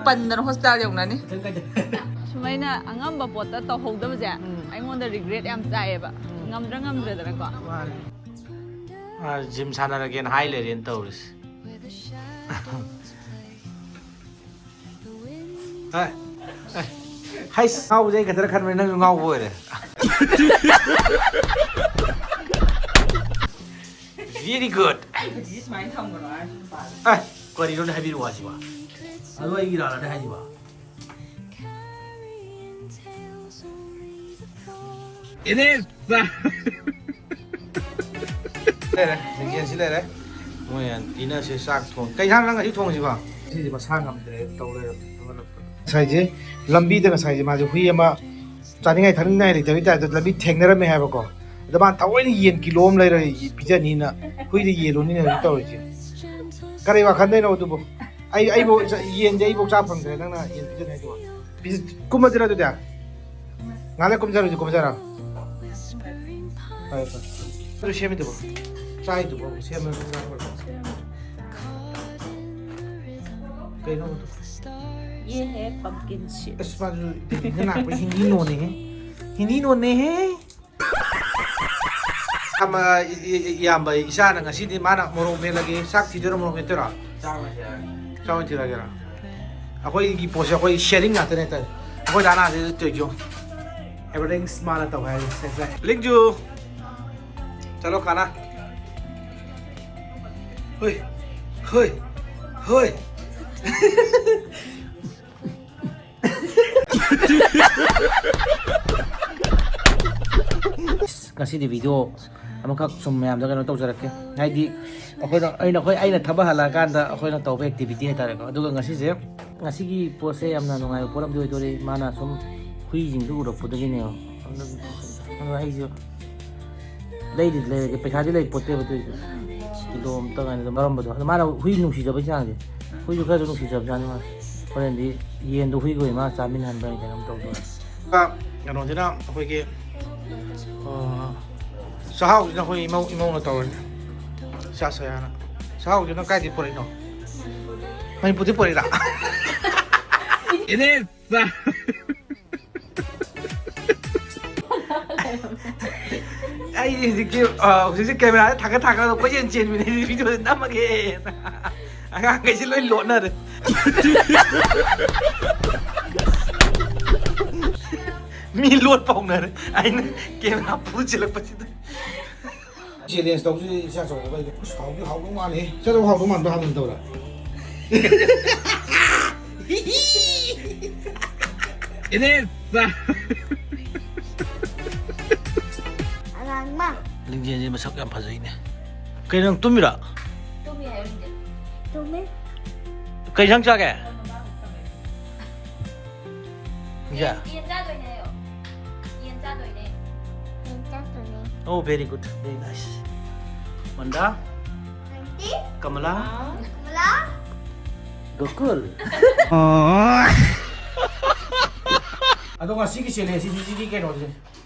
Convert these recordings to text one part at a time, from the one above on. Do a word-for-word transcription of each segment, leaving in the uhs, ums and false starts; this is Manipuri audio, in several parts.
ꯄꯟꯗꯅ ꯍꯣꯁꯄꯤꯇꯥꯜ ꯌꯧꯅꯅꯤ꯫ ꯁꯨꯃꯥꯏꯅ ꯑꯉꯝꯕ ꯄꯣꯠꯇ ꯇꯧꯍꯧꯗꯕꯁꯦ ꯑꯩꯉꯣꯟꯗ ꯔꯤꯒ꯭ꯔꯦꯠ ꯌꯥꯝ ꯆꯥꯏꯌꯦꯕ꯫ ꯉꯝꯗ꯭ꯔꯥ ꯉꯝꯗ꯭ꯔꯦꯗꯅꯀꯣ꯫ ꯖꯤꯝ ꯁꯥꯟꯅꯔꯒꯦꯅ ꯍꯥꯏ ꯂꯩꯔꯦꯅ ꯇꯧꯔꯤꯁꯦ꯫ ꯍꯥꯏꯁ, ꯉꯥꯎꯕꯁꯦ ꯑꯩ ꯈꯛꯇꯔ ꯈꯟꯕꯅꯤ, ꯅꯪꯁꯨ ꯉꯥꯎꯕ ꯑꯣꯏꯔꯦ꯫ Very good. ꯑꯩ ꯍꯧꯖꯤꯛ ꯁꯨꯃꯥꯏꯅ ꯊꯝꯒꯅꯣ ꯍꯥꯏꯔꯁꯨ ꯅꯨꯄꯥꯗꯣ꯫ ꯑꯦ, ꯀꯔꯤꯅꯣꯅꯦ ꯍꯥꯏꯕꯤꯔꯛꯑꯣ ꯍꯥꯏꯁꯤꯕꯣ? ꯑꯗꯨ ꯑꯩꯒꯤ ꯏꯔꯥꯗꯅꯦ ꯍꯥꯏꯁꯤꯕꯣ? It is. ꯂꯩꯔꯦ, ꯂꯤꯡꯖꯦꯜꯁꯤ ꯂꯩꯔꯦ꯫ ꯃꯣꯏ ꯑꯟꯇꯤꯅ ꯁꯤ ꯆꯥꯛ ꯊꯣꯡ-, ꯀꯩ ꯏꯟꯁꯥꯡ ꯅꯪ ꯉꯁꯤ ꯊꯣꯡꯉꯤꯁꯤꯕꯣ? ꯉꯁꯤꯗꯤ ꯃꯁꯥ ꯉꯝꯗ꯭ꯔꯦ ꯇꯧ ꯂꯩꯔꯦ꯫ ꯉꯁꯥꯏꯁꯦ ꯂꯝꯕꯤꯗ ꯉꯁꯥꯏꯁꯦ ꯃꯥꯁꯦ ꯍꯨꯏ ꯑꯃ ꯆꯥꯅꯤꯡꯉꯥꯏ ꯊꯛꯅꯤꯡꯉꯥꯏ ꯂꯩꯇꯕꯒꯤ ꯇꯥꯏꯞꯇ ꯂꯝꯕꯤ ꯊꯦꯡꯅꯔꯝꯃꯦ ꯍꯥꯏꯕꯀꯣ꯫ ꯑꯗ ꯃꯥꯅ ꯊꯑꯣꯏꯅ ꯌꯦꯟ ꯀꯤꯂꯣ ꯑꯃ ꯂꯩꯔ ꯄꯤꯖꯅꯤꯅ ꯍꯨꯏꯗ ꯌꯦꯜꯂꯨꯅꯤꯅ ꯍꯧꯖꯤꯛ ꯇꯧꯔꯤꯁꯦ꯫ ꯀꯔꯤ ꯋꯥꯈꯟꯗꯩꯅꯣ ꯑꯗꯨꯕꯨ? ꯑꯩ, ꯑꯩꯕꯨ ꯆ-, ꯌꯦꯟꯗꯤ ꯑꯩꯕꯨ ꯆꯥ ꯐꯪꯗ꯭ꯔꯦ, ꯅꯪꯅ ꯌꯦꯟ ꯄꯤꯖꯅꯤ ꯍꯥꯏꯗꯨꯕꯨ? ꯄꯤꯖ-, ꯀꯨꯝꯃꯁꯤꯔ ꯑꯗꯨꯗꯤ? ꯉꯥꯏꯍꯥꯛ ꯂꯩ ꯀꯨꯝꯖꯔꯨꯁꯤ, ꯀꯨꯝꯖꯔꯣ꯫ ꯐꯔꯦ, ꯐꯔꯦ꯫ ꯑꯗꯨ ꯁꯦꯝꯃꯤꯗꯨꯕꯨ? ꯆꯥꯏꯗꯨꯕꯨ? ꯁꯦꯝꯃ ꯆꯥꯕ꯭ꯔꯣ? ꯀꯩꯅꯣ? ये है pumpkin seed. ꯑꯁ, ꯃꯥꯁꯨ ꯗꯦꯜꯂꯤꯗ ꯂꯥꯛꯄ ꯍꯤꯟꯗꯤ ꯅꯣꯟꯅꯦꯍꯦ꯫ ꯍꯤꯟꯗꯤ ꯅꯣꯟꯅꯦꯍꯦ꯫ ꯑꯃ, ꯏ-, ꯏ-, ꯏꯌꯥꯝꯕ ꯏꯆꯥꯅ ꯉꯁꯤꯗꯤ ꯃꯥꯅ ꯃꯣꯔꯣꯛ ꯃꯦꯠꯂꯒꯦ꯫ ꯆꯥꯛ ꯊꯤꯗꯣꯏꯔꯣ, ꯃꯣꯔꯣꯛ ꯃꯦꯠꯇꯣꯏꯔꯣ? ꯆꯥꯛ ꯑꯣꯏꯅ ꯊꯤꯔꯛꯑꯒꯦ꯫ ꯆꯥꯛ ꯑꯣꯏꯅ ꯊꯤꯔꯛꯑꯒꯦꯔꯣ? ꯑꯩꯈꯣꯏꯒꯤ ꯄꯣꯠꯁꯦ ꯑꯩꯈꯣꯏ sharing ꯉꯥꯛꯇꯅꯦ ꯍꯥꯏꯇꯥꯔꯦ꯫ ꯑꯩꯈꯣꯏ ꯗꯥꯅ ꯍꯧꯖꯤꯛ ꯇꯧꯔꯤꯁꯦ ꯌꯦꯡꯉꯣ꯫ Everything ꯃꯥꯅ ꯇꯧ ꯍꯥꯏꯔꯦ꯫ ꯁꯦ, ꯁꯦ꯫ ꯂꯤꯡꯖꯨ꯫ ꯆꯠꯂꯣ ꯀꯥꯅ꯫ ꯍꯣꯏ꯫ ꯍꯣꯏ꯫ ꯍꯣꯏ꯫ ꯉꯁꯤꯗꯤ video ꯑꯃꯈꯛ ꯁꯨꯝ ꯃꯌꯥꯝꯗ ꯀꯩꯅꯣ ꯇꯧꯖꯔꯛꯀꯦ꯫ ꯍꯥꯏꯗꯤ ꯑꯩꯈꯣꯏꯅ, ꯑꯩꯅ, ꯑꯩꯈꯣꯏ, ꯑꯩꯅ ꯊꯕꯛ ꯍꯜꯂꯛꯑꯀꯥꯟꯗ ꯑꯩꯈꯣꯏꯅ ꯇꯧꯕ activity ꯍꯥꯏꯇꯥꯔꯦꯀꯣ꯫ ꯑꯗꯨꯒ ꯉꯁꯤꯁꯦ, ꯉꯁꯤꯒꯤ ꯄꯣꯠꯁꯦ ꯌꯥꯝꯅ ꯅꯨꯡꯉꯥꯏꯕ ꯄꯣꯠ ꯑꯃꯗꯤ ꯑꯣꯏꯗꯣꯔꯤ꯫ ꯃꯥꯅ ꯁꯨꯝ ꯍꯨꯏꯁꯤꯡꯗꯣ ꯎꯔꯛꯄꯗꯒꯤꯅꯦꯕ꯫ ꯑꯗꯨ, ꯑꯗꯨ ꯑꯩꯁꯨ ꯂꯩꯗꯤ ꯂꯩꯔꯒꯦ, ꯄꯩꯁꯥꯗꯤ ꯂꯩ ꯄꯣꯠꯇꯦꯕ꯫ ꯑꯗꯨꯏꯁꯨ ꯀꯤꯂꯣ ꯑꯝꯇ ꯀꯥꯏꯅ ꯑꯗꯨꯝ ꯂꯧꯔꯝꯕꯗꯣ꯫ ꯑꯗꯣ ꯃꯥꯅ ꯍꯨꯏ ꯅꯨꯡꯁꯤꯖꯕꯩ ꯆꯥꯡꯁꯦ, ꯍꯨꯏꯁꯨ ꯈꯔꯁꯨ ꯅꯨꯡꯁꯤꯖꯕꯖꯥꯠꯅꯤ ꯃꯥ꯫ ꯍꯣꯔꯦꯟꯗꯤ ꯌꯦꯟꯗꯣ ꯍꯨꯏꯒ ꯑꯣꯏꯅ ꯃꯥ ꯆꯥꯃꯤꯟꯅꯍꯟꯕ꯭ꯔꯥ ꯍꯥꯏꯅ ꯀꯩꯅꯣꯝ ꯇꯧꯗꯣꯏꯅꯤ꯫ ꯀꯩꯅꯣꯁꯤꯅ ꯑꯩꯈꯣꯏꯒꯤ, ꯑ, ꯆꯥꯛꯍꯥꯎꯁꯤꯅ ꯑꯩꯈꯣꯏ ꯏꯃꯧ, ꯏꯃꯧꯅ ꯇꯧꯔꯅꯤ꯫ ꯆꯥꯁꯦ ꯍꯥꯏꯅ꯫ ꯆꯥꯛꯍꯥꯎꯁꯤꯅ ꯀꯥꯏꯗꯒꯤ ꯄꯨꯔꯛꯏꯅꯣ? ꯃꯅꯤꯄꯨꯔꯗꯤ ꯄꯨꯔꯛꯏꯔꯥ? ꯏꯅꯦ! ꯑꯩ ꯍꯧꯖꯤꯛꯀꯤ, ꯑ, ꯍꯧꯖꯤꯛꯁꯦ ꯀꯦꯃꯦꯔꯥꯗ ꯊꯥꯡꯒꯠ ꯊꯥꯡꯒꯠꯂꯒ ꯀꯣꯏꯆꯦꯟ ꯆꯦꯟꯕꯤꯅꯦ, ꯚꯤꯗꯤꯑꯣꯗ ꯅꯝꯃꯒꯦꯅ꯫ ꯑꯉꯥꯡꯈꯩꯁꯦ ꯂꯣꯏ ꯂꯣꯠꯅꯔꯦ꯫ ꯃꯤ ꯂꯣꯠꯄ ꯍꯧꯅꯔꯦ꯫ ꯑꯩꯅ ꯀꯦꯃꯦꯔꯥ ꯄꯨ ꯆꯦꯜꯂꯛꯄꯁꯤꯗ꯫ ꯆꯦꯂꯦꯟꯖ ꯇꯧꯁꯤ ꯏꯆꯥ ꯆꯥꯎꯕꯒ ꯑꯩꯒ꯫ ꯑꯁ, ꯍꯥꯎꯗꯤ ꯍꯥꯎꯗꯧ ꯃꯥꯜꯂꯦꯍꯦ꯫ ꯏꯆꯥ ꯆꯥꯎꯕ ꯍꯥꯎꯗꯧ ꯃꯥꯟꯕ꯭ꯔꯥ ꯍꯥꯟꯅ ꯇꯧꯔ? ꯏꯅꯦ! ꯑꯉꯥꯡꯃ꯫ ꯂꯤꯡꯖꯦꯜꯁꯦ ꯃꯁꯛ ꯌꯥꯝ ꯐꯖꯩꯅꯦ꯫ ꯀꯩꯅꯣ, ꯅꯪ ꯇꯨꯝꯃꯤꯔꯣ? ꯇꯨꯝꯃꯤ ꯍꯥꯏꯌꯣ, ꯂꯤꯡꯖꯦꯜ꯫ ꯇꯨꯝꯃꯤ꯫ ꯀꯩ ꯏꯟꯁꯥꯡ ꯆꯥꯒꯦ? ꯂꯤꯡꯖꯦꯜ? ꯌꯦꯟ ꯆꯥꯗꯣꯏꯅꯦ ꯍꯥꯏꯌꯣ꯫ ꯌꯦꯟ ꯆꯥꯗꯣꯏꯅꯦ꯫ ꯌꯦꯟ ꯆꯥꯗꯣꯏꯅꯦ꯫ Oh, very good, very nice. ꯃꯟꯗꯥ? ꯑꯟꯇꯤ? ꯀꯃꯂꯥ? ꯀꯃꯂꯥ? ꯒꯣꯀꯨꯜ? ꯑꯗꯣ ꯉꯁꯤꯒꯤ ꯆꯦꯂꯦꯟꯖꯁꯤꯗꯤ ꯁꯤꯒꯤ ꯀꯩꯅꯣꯁꯦ,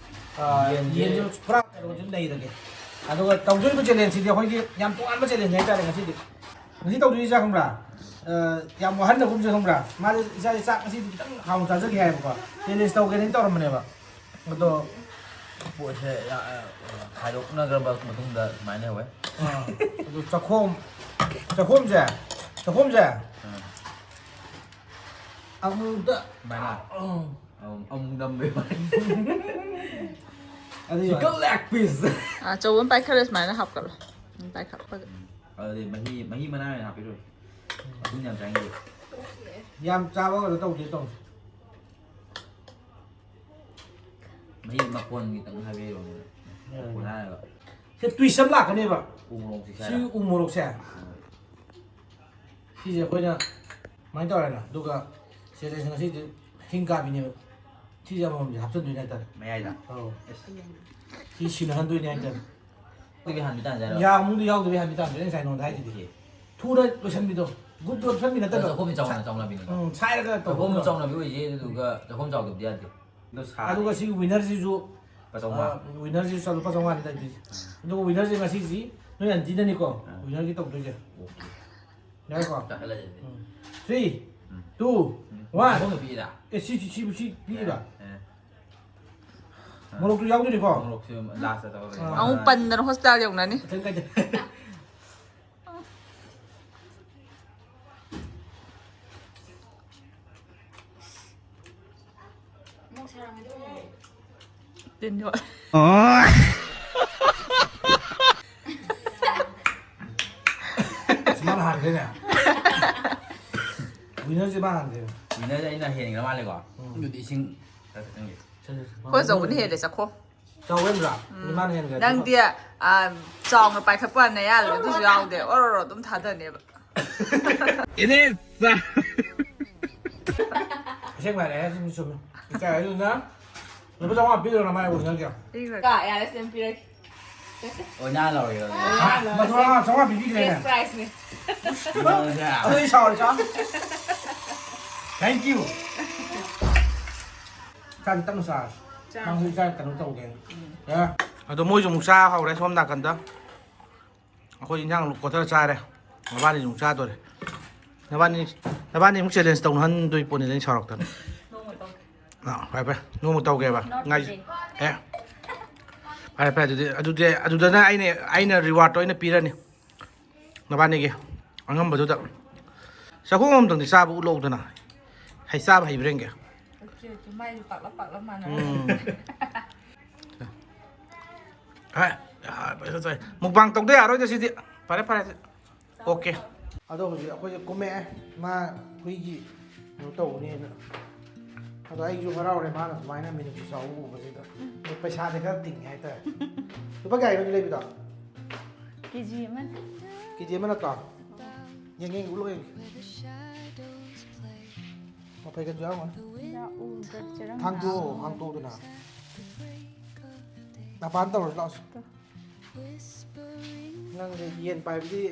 ꯑ, ꯌꯦꯟꯁꯦ ꯌꯦꯟꯁꯦ ꯄꯨꯔꯥ ꯀꯩꯅꯣꯁꯦ ꯅꯩꯔꯒꯦ꯫ ꯑꯗꯨꯒ ꯇꯧꯗꯣꯔꯤꯕ ꯆꯦꯂꯦꯟꯖꯁꯤꯗꯤ ꯑꯩꯈꯣꯏꯒꯤ ꯌꯥꯝ ꯇꯣꯉꯥꯟꯕ ꯆꯦꯂꯦꯟꯖꯅꯤ ꯍꯥꯏꯇꯥꯔꯦ ꯉꯁꯤꯗꯤ꯫ ꯉꯁꯤ ꯇꯧꯗꯣꯏꯁꯦ ꯈꯪꯕ꯭ꯔꯥ? ꯑ, ꯌꯥꯝ ꯋꯥꯍꯟꯅꯒꯨꯝꯁꯦ ꯈꯪꯕ꯭ꯔꯥ? ꯃꯥꯁꯦ ꯏꯆꯥꯁꯦ ꯆꯥꯛ ꯉꯁꯤꯗꯤ ꯈꯤꯇꯪ ꯍꯥꯎꯅ ꯆꯥꯖꯒꯦ ꯍꯥꯏꯕꯀꯣ꯫ ꯆꯦꯂꯦꯟꯖ ꯇꯧꯒꯦꯅ ꯇꯧꯔꯝꯕꯅꯦꯕ꯫ ꯑꯗꯣ ꯄꯣꯠꯁꯦ, ꯑ, ꯑ, ꯈꯥꯏꯗꯣꯛꯅꯈ꯭ꯔꯕ ꯃꯇꯨꯡꯗ ꯁꯨꯃꯥꯏꯅ ꯇꯧꯋꯦ꯫ ꯑ, ꯑꯗꯨ ꯆꯥꯛꯈꯣꯝ, ꯆꯥꯛꯈꯣꯝꯁꯦ, ꯆꯥꯛꯈꯣꯝꯁꯦ꯫ ꯑ꯫ ꯑꯃꯨꯛꯇ꯫ ꯁꯨꯃꯥꯏꯅ꯫ ꯑ꯫ ꯑꯃꯨꯛ, ꯑꯃꯨꯛ ꯅꯝꯕꯩ ꯋꯥꯅꯤ꯫ ꯑꯗꯨꯒꯤ ꯋꯥꯅꯤ꯫ Chicken leg piece꯫ ꯑ, ꯑꯆꯧꯕ ꯑꯃ ꯄꯥꯏꯈꯠꯂ ꯁꯨꯃꯥꯏꯅ ꯍꯥꯞꯀꯠꯂꯣ꯫ ꯎꯝ, ꯄꯥꯏꯈꯠꯄꯒ꯫ ꯎꯝ꯫ ꯑꯗꯨꯗꯤ ꯃꯍꯤ, ꯃꯍꯤ ꯃꯅꯥꯏ ꯑꯣꯏꯅ ꯍꯥꯞꯄꯤꯔꯣꯏ꯫ ꯑꯗꯨꯅ ꯌꯥꯝ ꯆꯥꯅꯤꯡꯗꯦ꯫ ꯌꯥꯝ ꯆꯥꯕ ꯀꯩꯅꯣ ꯇꯧꯗꯦ ꯇꯧ꯫ ꯃꯍꯤ ꯃꯐꯣꯟ ꯈꯤꯇꯪ ꯍꯥꯏꯕꯤꯔꯣꯅꯦ꯫ ꯎꯝ꯫ ꯃꯐꯣꯟ ꯍꯥꯏꯔꯒ꯫ ꯁꯤ twist ꯑꯃ ꯂꯥꯛꯀꯅꯦꯕ꯫ ꯎ ꯃꯣꯔꯣꯛꯁꯤ ꯁꯤ ꯆꯥꯏꯔ꯫ ꯎ ꯃꯣꯔꯣꯛꯁꯦ꯫ ꯎꯝ꯫ ꯁꯤꯁꯦ ꯑꯩꯈꯣꯏꯅ ꯁꯨꯃꯥꯏꯅ ꯇꯧꯔꯦꯅ, ꯑꯗꯨꯒ ꯁꯤꯗ ꯉꯁꯤꯗꯤ ꯍꯤꯡ ꯀꯥꯕꯤꯅꯦꯕ꯫ ꯁꯤꯁꯦ ꯑꯃꯃꯝꯁꯦ ꯍꯥꯞꯆꯤꯟꯗꯣꯏꯅꯦ ꯍꯥꯏꯇꯥꯔꯦ꯫ ꯃꯌꯥꯏꯗ? ꯑꯧ꯫ ꯑꯁ꯫ ꯁꯤ ꯁꯤꯅꯍꯟꯗꯣꯏꯅꯦ ꯍꯥꯏꯇꯥꯔꯦ꯫ ꯑꯗꯨꯒꯤ ꯍꯥꯟꯕꯤ ꯇꯥꯟꯖꯔꯣ? ꯌꯥꯝ ꯑꯃꯨꯛꯇ ꯌꯥꯎꯗꯕꯤ ꯍꯥꯟꯕꯤ ꯇꯥꯟꯖꯔꯦ, ꯑꯩ ꯉꯁꯥꯏ ꯅꯉꯣꯟꯗ ꯍꯥꯏꯗꯨꯗꯤ꯫ ꯑꯣꯀꯦ꯫ ꯊꯨꯅ ꯂꯣꯏꯁꯟꯕꯤꯗꯣ꯫ ꯒꯨꯠ ꯒꯨꯠ ꯂꯣꯏꯁꯟꯕꯤ ꯅꯠꯇꯕ꯫ ꯆꯥꯛꯈꯨꯝꯗꯤ ꯆꯥꯎꯅ ꯆꯥꯎꯅꯕꯤꯅꯤꯀꯣ꯫ ꯎꯝ, ꯁꯥꯏꯔꯒ ꯇꯧꯕ ꯆꯥꯛꯈꯨꯝ ꯅꯠꯇ꯭ꯔꯣ? ꯆꯥꯎꯅꯕꯤ ꯑꯣꯏꯁꯦ, ꯑꯗꯨꯗꯨꯒ ꯆꯥꯛꯈꯨꯝ ꯆꯥꯎꯗꯕꯗꯤ ꯌꯥꯗꯦ꯫ ꯑꯗꯣ ꯁꯥ-, ꯑꯗꯨꯒ ꯁꯤꯒꯤ winner ꯁꯤꯁꯨ, ꯂꯨꯄꯥ ꯆꯥꯝꯃꯉꯥ꯫ ꯑ, winner ꯁꯤꯁꯨ ꯂꯨꯄꯥ ꯆꯥꯝꯃꯉꯥꯅꯤ ꯇꯧꯗꯣꯏꯁꯦ꯫ ꯑꯗꯨꯒ winner ꯁꯦ ꯉꯁꯤꯁꯤ ꯅꯣꯏ ꯑꯟꯇꯤꯗꯅꯤꯀꯣ, ꯑ꯫ Winner ꯒꯤ ꯇꯧꯗꯣꯏꯁꯦ꯫ ꯑꯣꯀꯦ꯫ ꯌꯥꯏꯀꯣ? ꯆꯥꯈꯠꯂꯁꯦ ꯑꯗꯨꯗꯤ꯫ ꯎꯝ꯫ Three, Two, one. ꯑꯍꯨꯝ ꯄꯤꯔꯥ? ꯑꯦ, ꯁꯤ, ꯁꯤ, ꯁꯤꯕꯨ ꯁꯤ ꯄꯤꯔꯤꯕ? ꯑꯦ꯫ ꯃꯣꯔꯣꯛꯇꯨ ꯌꯥꯎꯗꯣꯏꯅꯤꯀꯣ? ꯃꯣꯔꯣꯛꯁꯨ ꯂꯥꯁꯇ ꯇꯧꯔꯒ꯫ ꯑꯥ꯫ ꯑꯃꯨꯛ ꯄꯟꯗꯅ ꯍꯣꯁꯄꯤꯇꯥꯜ ꯌꯧꯅꯅꯤ꯫ ꯈꯤꯇꯪ ꯀꯥꯏꯗ-, ꯇꯤꯟ ꯌꯣꯠꯂꯦ꯫ ꯑꯁ, ꯃꯥꯅ ꯍꯥꯟꯈ꯭ꯔꯦꯅꯦ꯫ Winner ꯁꯦ ꯃꯥ ꯍꯥꯟꯈ꯭ꯔꯦ꯫ Winner ꯁꯦ ꯑꯩꯅ ꯍꯦꯟꯈ꯭ꯔ ꯃꯥꯜꯂꯦꯀꯣ꯫ ꯎꯝ꯫ ꯑꯗꯨꯗꯤ ꯏꯁꯤꯡ ꯈꯔ ꯊꯛꯆꯟꯒꯦ꯫ ꯁꯦ, ꯁꯦ, ꯁꯦ꯫ ꯑꯩꯈꯣꯏ ꯑꯆꯧꯕꯅ ꯍꯦꯜꯂꯦ, ꯆꯠꯈꯣ꯫ ꯆꯥꯎꯕ ꯍꯦꯟꯕ꯭ꯔꯥ? ꯎꯝ꯫ ꯃꯥꯅ ꯍꯦꯟꯈ꯭ꯔꯦ꯫ ꯅꯪꯗꯤ, ꯑ, ꯆꯥꯎꯅ ꯄꯥꯏꯈꯠꯄ ꯋꯥꯅꯦ, ꯌꯥꯜꯂꯦ, ꯑꯗꯨꯁꯨ ꯌꯥꯎꯗꯦ꯫ ꯑꯣꯔꯣꯔꯣ ꯑꯗꯨꯝ ꯊꯥꯗꯅꯦꯕ꯫ ꯏꯅꯦ ꯆꯥ-, ꯑꯁꯦꯡꯕ ꯍꯥꯏꯔꯦ, ꯑꯁꯦꯡꯕ ꯆꯨꯝꯃꯦ꯫ ꯏꯀꯥꯏ ꯍꯥꯏꯗꯨꯅ ꯂꯨꯄꯥ ꯆꯥꯝꯃꯉꯥ ꯄꯤꯗꯣꯏꯔꯣ ꯃꯥꯏ ꯑꯣꯔꯤꯖꯤꯅꯦꯜꯒꯤ? ꯄꯤꯈ꯭ꯔꯣ꯫ ꯀꯣ, ꯌꯥꯔꯦ, ꯁꯦ, ꯑꯗꯨꯝ ꯄꯤꯔꯒꯦ꯫ ꯆꯠꯁꯦ꯫ ꯑꯣꯏꯅꯥ ꯂꯧꯔꯒꯦ, ꯂꯧꯔꯒꯦ꯫ ꯑꯥ, ꯂꯨꯄꯥ ꯆꯥꯝꯃꯉꯥ, ꯆꯥꯝꯃꯉꯥ ꯄꯤꯕꯤꯈ꯭ꯔꯦꯅꯦ꯫ Cash prize ꯅꯦ꯫ ꯑꯗꯨꯗꯤ ꯁꯥꯎꯔꯦ, ꯁꯥꯎꯔꯦ꯫ Thank you꯫ ꯆꯥꯛ ꯈꯤꯇꯪ ꯆꯥꯔꯁꯤ꯫ ꯆꯥꯔꯁꯤ꯫ ꯅꯪꯁꯨ ꯆꯥꯛ ꯀꯩꯅꯣ ꯇꯧꯒꯦꯅ꯫ ꯎꯝ꯫ ꯌꯥ꯫ ꯑꯗꯣ ꯃꯣꯏꯁꯨ ꯑꯃꯨꯛ ꯆꯥ ꯍꯧꯔꯦ ꯁꯣꯝ ꯅꯥꯀꯟꯗ꯫ ꯑꯩꯈꯣꯏ ꯏꯟꯖꯥꯡ ꯀꯣꯊꯔ ꯆꯥꯔꯦ꯫ ꯅꯕꯥꯅꯤꯁꯨ ꯑꯃꯨꯛ ꯆꯥꯗꯣꯔꯦ꯫ ꯅꯕꯥꯅꯤ, ꯅꯕꯥꯅꯤ ꯑꯃꯨꯛ challenge ꯇꯧꯅꯍꯟꯗꯣꯏ ꯄꯣꯠꯅꯤꯗ ꯑꯩꯅ ꯁꯥꯎꯔꯛꯇꯅ꯫ ꯅꯣꯡꯃ ꯇꯧꯒꯦ꯫ ꯑꯥ, ꯐꯔꯦ, ꯐꯔꯦ꯫ ꯅꯣꯡꯃ ꯇꯧꯒꯦꯕ꯫ Not ꯉꯥꯏ-, today꯫ ꯑꯦ꯫ ꯐꯔꯦ, ꯐꯔꯦ, ꯑꯗꯨꯗꯤ, ꯑꯗꯨꯗꯤ, ꯑꯗꯨꯗꯅ ꯑꯩꯅ, ꯑꯩꯅ reward ꯇꯣ ꯑꯩꯅ ꯄꯤꯔꯅꯤ꯫ ꯅꯕꯥꯅꯤꯒꯤ ꯑꯉꯝꯕꯗꯨꯗ꯫ ꯆꯥꯛꯈꯣꯝ ꯑꯃꯇꯪꯗꯤ ꯆꯥꯕ ꯎꯠꯂꯛꯎꯗꯅ꯫ ꯍꯩ ꯆꯥꯕ ꯍꯩꯕ꯭ꯔꯥ ꯌꯦꯡꯒꯦ꯫ ꯎꯠꯀꯦ, ꯎꯠꯀꯦ꯫ ꯃꯥꯏꯁꯨ ꯄꯥꯛꯂꯞ ꯄꯥꯛꯂꯞ ꯃꯥꯟꯅꯔꯦ꯫ ꯎꯝ꯫ ꯍꯦ, ꯌꯥꯔꯦ, ꯄꯩꯁꯥ ꯆꯥꯏ꯫ ꯃꯨꯛꯕꯥꯡ ꯇꯧꯗ ꯌꯥꯔꯣꯏꯗ ꯁꯤꯗꯤ꯫ ꯐꯔꯦ, ꯐꯔꯦ꯫ OK꯫ ꯑꯗꯣ ꯍꯧꯖꯤꯛ ꯑꯩꯈꯣꯏꯁꯦ ꯀꯨꯝꯃꯛꯑꯦ꯫ ꯃꯥ ꯍꯨꯏꯒꯤ ꯀꯩꯅꯣ ꯇꯧꯕꯅꯦꯅ꯫ ꯑꯗꯣ ꯑꯩꯁꯨ ꯍꯔꯥꯎꯔꯦ ꯃꯥꯅ ꯁꯨꯃꯥꯏꯅ ꯃꯤꯅꯨꯡꯁꯤ ꯆꯥꯎꯕ ꯎꯕꯁꯤꯗ꯫ ꯄꯩꯁꯥꯗꯤ ꯈꯔ ꯇꯤꯡꯉꯦ ꯍꯥꯏꯇꯥꯔꯦ꯫ ꯂꯨꯄꯥ ꯀꯌꯥꯒꯤꯅꯣ ꯂꯩꯕꯗꯣ? KG ꯑꯃꯅꯦ꯫ KG ꯑꯃ ꯅꯠꯇ꯭ꯔꯣ? ꯌꯦꯡꯒꯦ, ꯌꯦꯡꯒꯦ, ꯎꯠꯂꯣ, ꯌꯦꯡꯒꯦ꯫ ꯃꯐꯩꯒꯟꯁꯨ ꯌꯥꯎꯔꯝꯒꯅꯤ꯫ ꯌꯥꯎ-, ꯎꯗ꯭ꯔꯗꯤ ꯆꯦꯔꯪ ꯍꯥꯡꯗꯣꯛꯑꯣ, ꯃꯌꯥꯝ꯫ ꯍꯥꯡꯗꯣꯛꯑꯣꯗꯅ꯫ ꯃꯄꯥꯟ ꯇꯧꯔꯁꯤ ꯂꯥꯛꯑꯣꯁꯦ꯫ ꯅꯪꯁꯦ ꯌꯦꯟ ꯄꯥꯏꯕꯗꯤ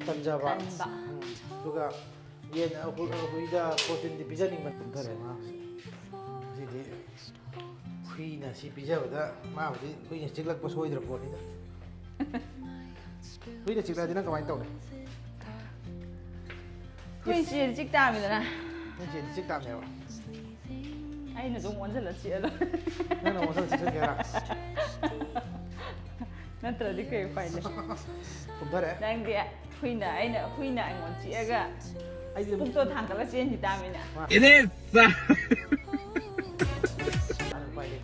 ꯇꯟꯖꯕ꯫ ꯇꯟꯕ꯫ ꯎꯝ꯫ ꯑꯗꯨꯒ ꯌꯦꯟ, ꯑ, ꯍꯨ-, ꯑ, ꯍꯨꯏꯗ protein ꯗꯤ ꯄꯤꯖꯅꯤꯡꯕ꯫ ꯀꯨꯝꯊꯔꯦ ꯃꯥ꯫ ꯉꯁꯤꯗꯤ ꯍꯨꯏꯅ ꯁꯤ ꯄꯤꯖꯕꯗ ꯃꯥꯕꯨꯗꯤ ꯍꯨꯏꯅ ꯆꯤꯛꯂꯛꯄ ꯁꯣꯏꯗ꯭ꯔ ꯄꯣꯠꯅꯤꯗ꯫ ꯍꯨꯏꯅ ꯆꯤꯛꯂꯛꯑꯗꯤ ꯅꯪ ꯀꯃꯥꯏꯅ ꯇꯧꯅꯤ? ꯑꯩꯈꯣꯏ ꯆꯦꯗꯤ ꯆꯤꯛ ꯇꯥꯕꯅꯤꯗꯅ꯫ ꯅꯪ ꯆꯦꯗꯤ ꯆꯤꯛ ꯇꯥꯕꯅꯦꯕ꯫ ꯑꯩꯅ ꯑꯗꯨꯝ ꯑꯣꯟꯁꯤꯜꯂ ꯆꯤꯛꯑꯗꯣ꯫ ꯅꯪꯅ ꯑꯣꯟꯁꯤꯜꯂ ꯆꯤꯛꯁꯟꯒꯦꯔꯥ? ꯅꯠꯇ꯭ꯔꯗꯤ ꯀꯩ ꯎꯄꯥꯏ ꯂꯩ? ꯀꯨꯝꯊꯔꯦ꯫ ꯅꯪꯗꯤ ꯍꯨꯏꯅ, ꯑꯩꯅ, ꯍꯨꯏꯅ ꯑꯩꯉꯣꯟꯗ ꯆꯤꯛꯑꯒ ꯑꯩꯗꯤ ꯑꯗꯨꯝ ꯄꯨꯛꯇꯣ ꯊꯥꯡꯒꯠꯂ ꯆꯦꯟꯈꯤ ꯇꯥꯕꯅꯤꯅꯦ꯫ ꯃꯥ꯫ It is. ꯎꯄꯥꯏ ꯂꯩ꯫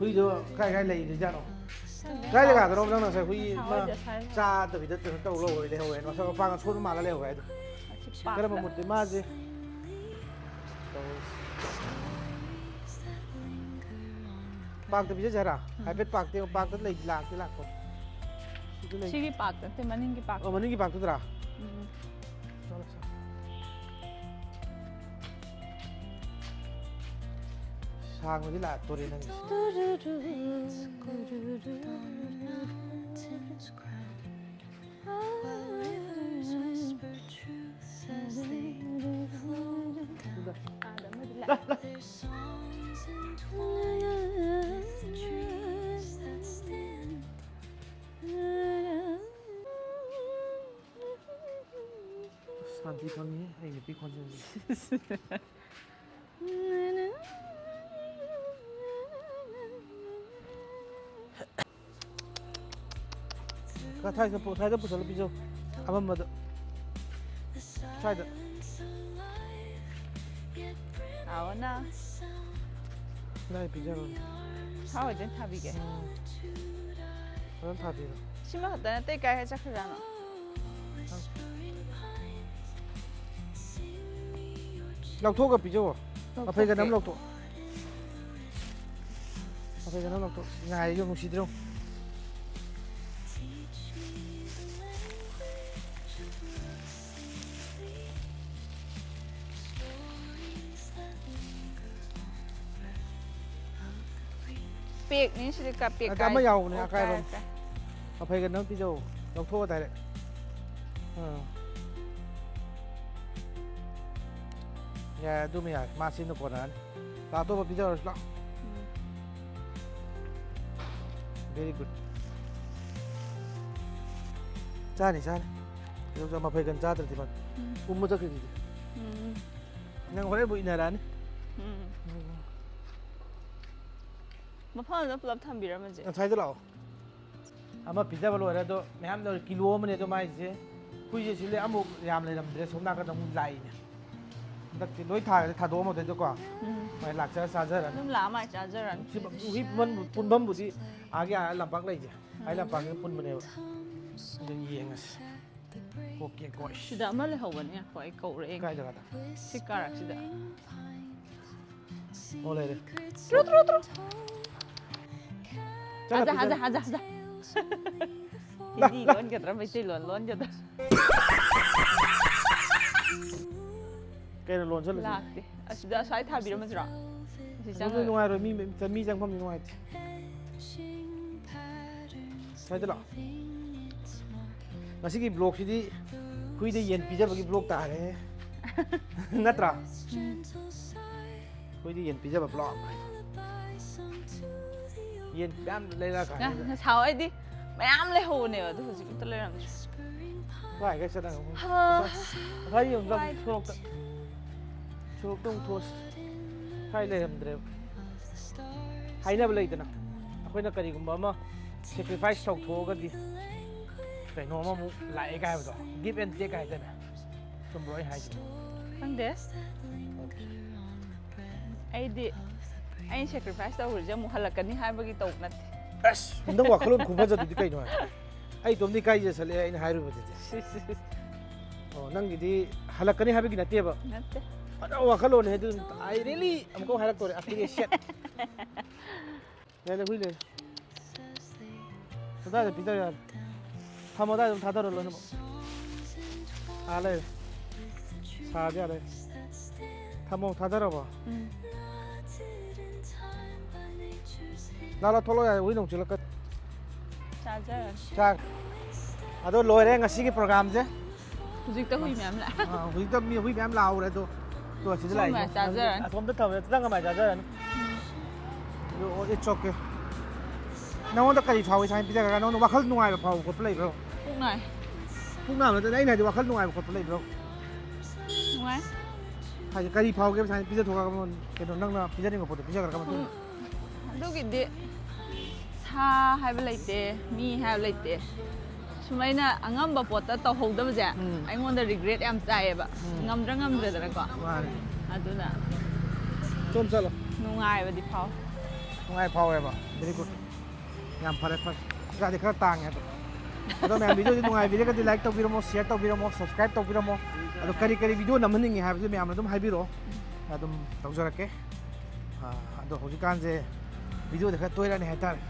ꯍꯨꯏꯗꯣ ꯀꯥꯏ ꯀꯥꯏ ꯂꯩꯔꯤꯖꯥꯠꯅꯣ? ꯀꯥꯏ ꯖꯒꯥꯗꯅꯣ ꯅꯪ ꯉꯁꯥꯏ ꯍꯨꯏ ꯑꯃ ꯆꯥꯗꯕꯤꯗ ꯀꯩꯅꯣ ꯇꯧ ꯂꯧꯍꯧꯔꯦ, ꯂꯩꯍꯧꯔꯦ? ꯃꯁꯛ ꯃꯄꯥꯡꯒ ꯁꯣꯟꯕ ꯃꯥꯜꯂ ꯂꯩꯍꯧꯔꯦ ꯍꯥꯏꯗꯣ꯫ ꯀꯔꯝꯕ ꯃꯨꯠꯇꯤ ꯃꯥꯁꯦ? ꯄꯥꯛꯇ ꯄꯤꯖꯁꯦ ꯍꯥꯏꯔ? ꯎꯝ꯫ ꯍꯥꯏꯐꯦꯠ ꯄꯥꯛꯇ ꯌꯦꯡꯉꯣ, ꯄꯥꯛꯇ ꯂꯩꯗꯤ ꯂꯥꯛꯇꯤ ꯂꯥꯛꯄ꯫ ꯁꯤꯗ ꯂꯩ꯫ ꯁꯤꯒꯤ ꯄꯥꯛꯇ ꯅꯠꯇꯦ, ꯃꯅꯤꯡꯒꯤ ꯄꯥꯛꯇ꯫ ꯑꯣ, ꯃꯅꯤꯡꯒꯤ ꯄꯥꯛꯇꯨꯗꯔꯥ? ꯎꯝ꯫ ꯆꯠꯂꯣ, ꯆꯠꯂꯣ꯫ ꯁꯥꯡꯕꯗꯤ ꯂꯥꯛꯇꯣꯔꯦ ꯅꯪꯒꯤꯁꯦ꯫ ꯁꯥꯟꯇꯤ ꯐꯪꯉꯤ ꯑꯩ ꯅꯨꯄꯤ ꯈꯣꯟꯖꯦꯜꯁꯦ꯫ ꯈꯔ ꯊꯥꯏꯗ ꯄꯨ-, ꯊꯥꯏꯗ ꯄꯨꯁꯜꯂ ꯄꯤꯖꯧ꯫ ꯑꯃꯝꯕꯗ꯫ ꯁ꯭ꯋꯥꯏꯗ꯫ ꯂꯥꯛꯑꯣꯅ꯫ ꯂꯥꯏ ꯄꯤꯖꯔꯣ꯫ ꯁꯥ ꯑꯣꯏꯗꯣꯏꯅ ꯊꯥꯕꯤꯒꯦ꯫ ꯎꯝ꯫ ꯐꯖꯅ ꯊꯥꯕꯤꯔꯣ꯫ ꯁꯤꯃ ꯈꯛꯇ ꯅꯠꯇꯦ, ꯀꯥꯏ ꯀꯥꯏ ꯆꯠꯈ꯭ꯔꯖꯥꯠꯅꯣ? ꯂꯧꯊꯣꯛꯑꯒ ꯄꯤꯖꯧꯋꯣ꯫ ꯂꯧꯊꯣꯛꯀꯦ꯫ ꯃꯐꯩꯒꯟ ꯑꯃ ꯂꯧꯊꯣꯛ꯫ ꯃꯐꯩꯒꯟ ꯑꯃ ꯂꯧꯊꯣꯛ꯫ ꯉꯥꯏꯔꯤꯗꯣ ꯅꯨꯡꯁꯤꯗ꯭ꯔꯣ? ꯄꯦꯛꯅꯤ ꯁꯤꯗꯤ, ꯀ-, ꯄꯦꯛ ꯑꯗ ꯑꯃ ꯀꯥꯏ-, ꯌꯥꯎꯕꯅꯦ, ꯑꯣ, ꯑꯀꯥꯏꯕ ꯀꯥꯏ, ꯑꯃ꯫ ꯀꯥꯏ꯫ ꯃꯐꯩꯒꯟ ꯑꯃ ꯄꯤꯖꯧ꯫ ꯂꯧꯊꯣꯛꯑꯣ direct꯫ ꯑꯥ꯫ ꯌꯥꯔꯦ, ꯑꯗꯨꯃ ꯌꯥꯔꯦ꯫ ꯃꯥ ꯁꯤꯅ ꯀꯣꯟꯅꯔꯅꯤ꯫ ꯂꯥꯛ, ꯑꯇꯣꯞꯄ ꯄꯤꯖꯔꯁꯤ ꯂꯥꯛꯑꯣ꯫ ꯎꯝ꯫ Very good꯫ ꯆꯥꯅꯤ, ꯆꯥꯅꯤ꯫ ꯀꯩꯗꯧ ꯆꯥ-, ꯃꯐꯩꯒꯟ ꯆꯥꯗ꯭ꯔꯗꯤ ꯐꯅꯤ꯫ ꯎꯝ꯫ ꯎꯝꯕ ꯆꯠꯈ꯭ꯔꯤꯗꯨꯗꯤ꯫ ꯎꯝ꯫ ꯅꯪ ꯍꯣꯔꯦꯟꯕꯨ ꯏꯟꯅꯔꯛꯑꯅꯤ꯫ ꯎꯝ꯫ ꯎꯝ꯫ ꯃꯐꯝ ꯑꯃꯗ ꯄꯨꯂꯞ ꯊꯝꯕꯤꯔꯝꯃꯁꯦ꯫ ꯉꯁꯥꯏꯗ ꯂꯥꯛꯑꯣ꯫ ꯑꯃ ꯄꯤꯖꯕ ꯂꯣꯏꯔꯦ, ꯑꯗꯣ ꯃꯌꯥꯝ ꯂꯧꯔꯦ, ꯀꯤꯂꯣ ꯑꯃꯅꯦ ꯑꯗꯣ ꯃꯥꯏꯁꯦ꯫ ꯍꯨꯏꯁꯦ ꯁꯤ ꯂꯩ, ꯑꯃꯨꯛ ꯌꯥꯝ ꯂꯩꯔꯝꯗ꯭ꯔꯦ, ꯁꯣꯝ ꯅꯥꯀꯟꯗ ꯑꯃꯨꯛ ꯂꯥꯛꯏꯅꯦ꯫ ꯍꯟꯗꯛꯇꯤ ꯂꯣꯏ ꯊꯥꯔꯦ, ꯊꯥꯗꯣꯛꯑꯝꯃꯗꯣꯏꯗꯀꯣ꯫ ꯎꯝ꯫ ꯃꯥꯏ ꯂꯥꯛꯆꯔ ꯆꯥꯖꯔꯅꯤ꯫ ꯑꯗꯨꯝ ꯂꯥꯛꯑ ꯃꯥꯏ ꯆꯥꯖꯔꯅꯤ꯫ ꯁꯤ ꯍꯨꯏ ꯄꯨꯟꯕꯝ-, ꯄꯨꯟꯐꯝꯕꯨꯗꯤ ꯑꯥꯒꯤ ꯑꯥ ꯂꯝꯄꯥꯛ ꯂꯩꯁꯦ꯫ ꯑꯥ ꯂꯝꯄꯥꯛꯁꯤꯗ ꯄꯨꯟꯕꯅꯦꯕ꯫ ꯑꯗꯨ ꯌꯦꯡꯉꯁꯤ꯫ ꯑꯣꯀꯦ, ꯀꯣꯏꯁ꯫ ꯁꯤꯗ ꯑꯃ ꯂꯩꯍꯧꯕꯅꯦ꯫ ꯉꯥꯏꯈꯣ, ꯑꯩ ꯀꯧꯔꯦ ꯌꯦꯡꯒꯦ꯫ ꯀꯥꯏ ꯖꯒꯥꯗ? ꯁꯤ ꯀꯥꯔꯛꯁꯤꯗ꯫ ꯑꯣ, ꯂꯩꯔꯦ꯫ True, true, true. ꯆꯠꯂꯣ, ꯍꯟꯖ, ꯍꯟꯖ, ꯄꯤꯖꯔꯣ꯫ ꯍꯟꯖ, ꯍꯟꯖ꯫ ꯂꯥ, ꯍꯤꯟꯗꯤ ꯂꯥ꯫ ꯂꯣꯟꯒꯗ꯭ꯔꯥ, ꯃꯩꯇꯩꯂꯣꯟ ꯂꯣꯟꯒꯗ꯭ꯔꯥ? ꯀꯩꯅꯣ ꯂꯣꯟꯁꯤꯜꯂꯁꯤ? ꯂꯥꯛꯇꯦ꯫ ꯑꯁꯤꯗ ꯑꯁ꯭ꯋꯥꯏ ꯊꯥꯕꯤꯔꯝꯃꯁꯤꯔꯣ? ꯁꯤ ꯑꯗꯨꯗꯤ ꯆꯪꯉꯒ꯫ ꯅꯨꯡꯉꯥꯏꯔꯣꯏ, ꯃꯤ, ꯃꯤ ꯆꯪꯐꯝꯗꯤ ꯅꯨꯡꯉꯥꯏꯇꯦ꯫ ꯁ꯭ꯋꯥꯏꯗ ꯂꯥꯛꯑꯣ꯫ ꯉꯁꯤꯒꯤ vlogꯁꯤꯗꯤ ꯍꯨꯏꯗ ꯌꯦꯟ ꯄꯤꯖꯕꯒꯤ vlog ꯇꯥꯔꯦ꯫ ꯅꯠꯇ꯭ꯔꯥ? ꯎꯝ꯫ ꯍꯨꯏꯗ ꯌꯦꯟ ꯄꯤꯖꯕ vlog꯫ ꯌꯦꯟ ꯃꯌꯥꯝ ꯂꯩꯔꯛꯑꯀꯥꯟꯁꯤꯗ꯫ ꯉ-, ꯉꯁꯥꯏꯋꯥꯏꯗꯤ ꯃꯌꯥꯝ ꯂꯩꯍꯧꯕꯅꯦꯕ, ꯑꯗꯨ ꯍꯧꯖꯤꯛ ꯑꯝꯇ ꯂꯩꯔꯝꯗ꯭ꯔꯦ꯫ ꯀꯥꯏ ꯀꯥꯏ ꯆꯠꯂꯒ ꯑꯃꯨꯛ? ꯍꯥ꯫ ꯉꯁꯥꯏ ꯌꯦꯡꯉꯨ, ꯋꯥꯏ꯫ ꯁꯣꯔꯣꯛꯇ꯫ ꯁꯣꯔꯣꯛꯇ ꯑꯃꯨꯛ ꯊꯣꯛꯑꯁꯤ꯫ ꯁ꯭ꯋꯥꯏ ꯂꯩꯔꯝꯗ꯭ꯔꯦꯕ꯫ ꯍꯥꯏꯅꯕ ꯂꯩꯗꯅ, ꯑꯩꯈꯣꯏꯅ ꯀꯔꯤꯒꯨꯝꯕ ꯑꯃ sacrifice ꯇꯧꯊꯣꯛꯑꯒꯗꯤ ꯀꯩꯅꯣꯝ ꯑꯃꯨꯛ ꯂꯥꯛꯑꯦ ꯀꯥꯏ ꯍꯥꯏꯕꯗꯣ, give and take ꯍꯥꯏꯗꯅ꯫ ꯆꯨꯝꯕ꯭ꯔꯣ ꯑꯩ ꯍꯥꯏꯁꯤꯕꯣ? ꯈꯪꯗꯦ꯫ ꯑꯩꯗꯤ ꯑꯩꯅ sacrifice ꯇꯧꯈ꯭ꯔꯤꯁꯦ ꯑꯃꯨꯛ ꯍꯜꯂꯛꯀꯅꯤ ꯍꯥꯏꯕꯒꯤ ꯇꯧꯕ ꯅꯠꯇꯦ꯫ ꯑꯁ, ꯅꯪ ꯋꯥꯈꯜꯂꯣꯟ ꯈꯨꯐꯖꯗꯨꯗꯤ ꯀꯩꯅꯣ ꯍꯥꯏ? ꯑꯩ ꯏꯇꯣꯝꯗ ꯏꯀꯥꯏꯖꯁꯜꯂꯛꯑꯦ ꯑꯩꯅ ꯍꯥꯏꯔꯨꯕꯗꯨꯗꯤ꯫ ꯁꯤ, ꯁꯤ, ꯁꯤ꯫ ꯑꯣ, ꯅꯪꯒꯤꯗꯤ ꯍꯜꯂꯛꯀꯅꯤ ꯍꯥꯏꯕꯒꯤ ꯅꯠꯇꯦꯕ꯫ ꯅꯠꯇꯦ꯫ ꯐꯖꯕ ꯋꯥꯈꯜꯂꯣꯟꯅꯦ ꯑꯗꯨ꯫ I really ꯑꯃꯨꯛꯀ ꯍꯥꯏꯔꯛꯇꯣꯔꯦ꯫ ꯑꯁꯤꯒꯤ ꯁꯦꯠ꯫ ꯂꯩꯔꯦ, ꯍꯨꯏ ꯂꯩꯔꯦ꯫ ꯑꯗꯥꯏꯗ ꯄꯤꯊꯔ ꯌꯥꯔꯦ꯫ ꯊꯝꯃꯣ, ꯑꯗꯥꯏꯗ ꯑꯗꯨꯝ ꯊꯥꯗꯔꯣ ꯂꯣꯏꯅꯃꯛ꯫ ꯑꯥ, ꯂꯩꯔꯦ꯫ ꯁꯥꯔꯗꯤ ꯌꯥꯔꯦ꯫ ꯊꯝꯃꯣ, ꯊꯥꯗꯔꯕꯣ? ꯎꯝ꯫ ꯂꯥ, ꯂꯥ, ꯊꯣꯛꯂꯛꯑꯣ ꯌꯥꯔꯦ, ꯍꯨꯏ ꯅꯣꯡ ꯆꯤꯜꯂꯛꯀ-, ꯆꯥꯖꯔꯅꯤ꯫ ꯆꯥꯛ꯫ ꯑꯗꯣ ꯂꯣꯏꯔꯦ ꯉꯁꯤꯒꯤ programꯁꯦ꯫ ꯍꯧꯖꯤꯛꯇ ꯍꯨꯏ ꯃꯌꯥꯝ ꯂꯥꯛꯑꯦ꯫ ꯑꯥ, ꯍꯧꯖꯤꯛꯇ ꯃꯤ ꯍꯨꯏ ꯃꯌꯥꯝ ꯂꯥꯎꯔꯦ ꯑꯗꯣ꯫ ꯑꯗꯣ ꯑꯁꯤꯗ ꯁꯣꯝ ꯂꯥꯛꯏꯁꯦ꯫ ꯃꯌꯥꯝ ꯆꯥꯖꯔꯅꯤ꯫ ꯑꯁꯣꯝꯗ ꯊꯝꯃꯦ, ꯅꯪ ꯀꯃꯥꯏꯅ ꯆꯥꯖꯔꯅꯤ? ꯑꯗꯣ, ꯑꯣ, it's okay꯫ ꯅꯉꯣꯟꯗ ꯀꯔꯤ ꯐꯥꯎꯏ ꯁꯨꯃꯥꯏꯅ ꯄꯤꯖꯔꯒ? ꯅꯉꯣꯟꯗ ꯋꯥꯈꯜ ꯅꯨꯡꯉꯥꯏꯕ ꯐꯥꯎꯕ ꯈꯣꯠꯄ ꯂꯩꯕ꯭ꯔꯣ? ꯄꯨꯛ ꯅꯥꯏ꯫ ꯄꯨꯛ ꯅꯥꯕ ꯅꯠꯇꯅ ꯑꯩꯅ ꯍꯥꯏꯗꯤ ꯋꯥꯈꯜ ꯅꯨꯡꯉꯥꯏꯕ ꯈꯣꯠꯄ ꯂꯩꯕ꯭ꯔꯣ? ꯅꯨꯡꯉꯥꯏ꯫ ꯍꯥꯏꯗꯤ ꯀꯔꯤ ꯐꯥꯎꯒꯦ ꯁꯨꯃꯥꯏꯅ ꯄꯤꯖꯊꯣꯛꯑꯒ ꯑꯃ ꯀꯩꯅꯣ ꯅꯪꯅ ꯄꯤꯖꯅꯤꯡꯕ ꯄꯣꯠꯇꯣ ꯄꯤꯖꯈ꯭ꯔꯒ ꯃꯇꯨꯡꯗ? ꯑꯗꯨꯒꯤꯗꯤ ꯁꯥ ꯍꯥꯏꯕ ꯂꯩꯇꯦ, ꯃꯤ ꯍꯥꯏꯕ ꯂꯩꯇꯦ꯫ ꯁꯨꯃꯥꯏꯅ ꯑꯉꯝꯕ ꯄꯣꯠꯇ ꯇꯧꯍꯧꯗꯕꯁꯦ ꯎꯝ꯫ ꯑꯩꯉꯣꯟꯗ ꯔꯤꯒ꯭ꯔꯦꯠ ꯌꯥꯝ ꯆꯥꯏꯌꯦꯕ꯫ ꯎꯝ꯫ ꯉꯝꯗ꯭ꯔꯥ ꯉꯝꯗ꯭ꯔꯦꯗꯅꯀꯣ꯫ ꯃꯥꯅꯦ꯫ ꯑꯗꯨꯅ ꯆꯣꯝ ꯆꯠꯂꯣ꯫ ꯅꯨꯡꯉꯥꯏꯕꯗꯤ ꯐꯥꯎ꯫ ꯅꯨꯡꯉꯥꯏ ꯐꯥꯎꯋꯦꯕ꯫ Very good. ꯌꯥꯝ ꯐꯔꯦ ꯐꯔꯦ꯫ ꯄꯩꯁꯥꯗꯤ ꯈꯔ ꯇꯥꯡꯉꯦ ꯑꯗꯣ꯫ ꯑꯗꯣ ꯃꯌꯥꯝ ꯚꯤꯗꯤꯑꯣꯁꯤ ꯅꯨꯡꯉꯥꯏꯕꯤꯔꯒꯗꯤ ꯂꯥꯏꯛ ꯇꯧꯕꯤꯔꯝꯃꯣ, ꯁꯤꯌꯔ ꯇꯧꯕꯤꯔꯝꯃꯣ, ꯁꯕꯁꯀ꯭ꯔꯥꯏꯕ ꯇꯧꯕꯤꯔꯝꯃꯣ꯫ ꯑꯗꯣ ꯀꯔꯤ ꯀꯔꯤ ꯚꯤꯗꯤꯑꯣ ꯅꯝꯍꯟꯅꯤꯡꯉꯤ ꯍꯥꯏꯕꯗꯨ ꯃꯌꯥꯝꯅ ꯑꯗꯨꯝ ꯍꯥꯏꯕꯤꯔꯛꯑꯣ꯫ ꯑꯗꯨꯝ ꯇꯧꯖꯔꯛꯀꯦ꯫ ꯑꯥ, ꯑꯗꯣ ꯍꯧꯖꯤꯛꯀꯥꯟꯁꯦ ꯚꯤꯗꯤꯑꯣꯗ ꯈꯔ ꯇꯣꯏꯔꯛꯑꯅꯤ ꯍꯥꯏꯇꯥꯔꯦ꯫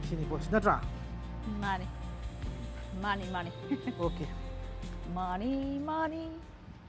ꯁꯤꯅꯤ ꯄꯣꯠꯁꯤ ꯅꯠꯇ꯭ꯔꯥ? ꯃꯥꯅꯤ꯫ ꯃꯥꯅꯤ, ꯃꯥꯅꯤ꯫ ꯑꯣꯀꯦ꯫ ꯃꯥꯅꯤ, ꯃꯥꯅꯤ꯫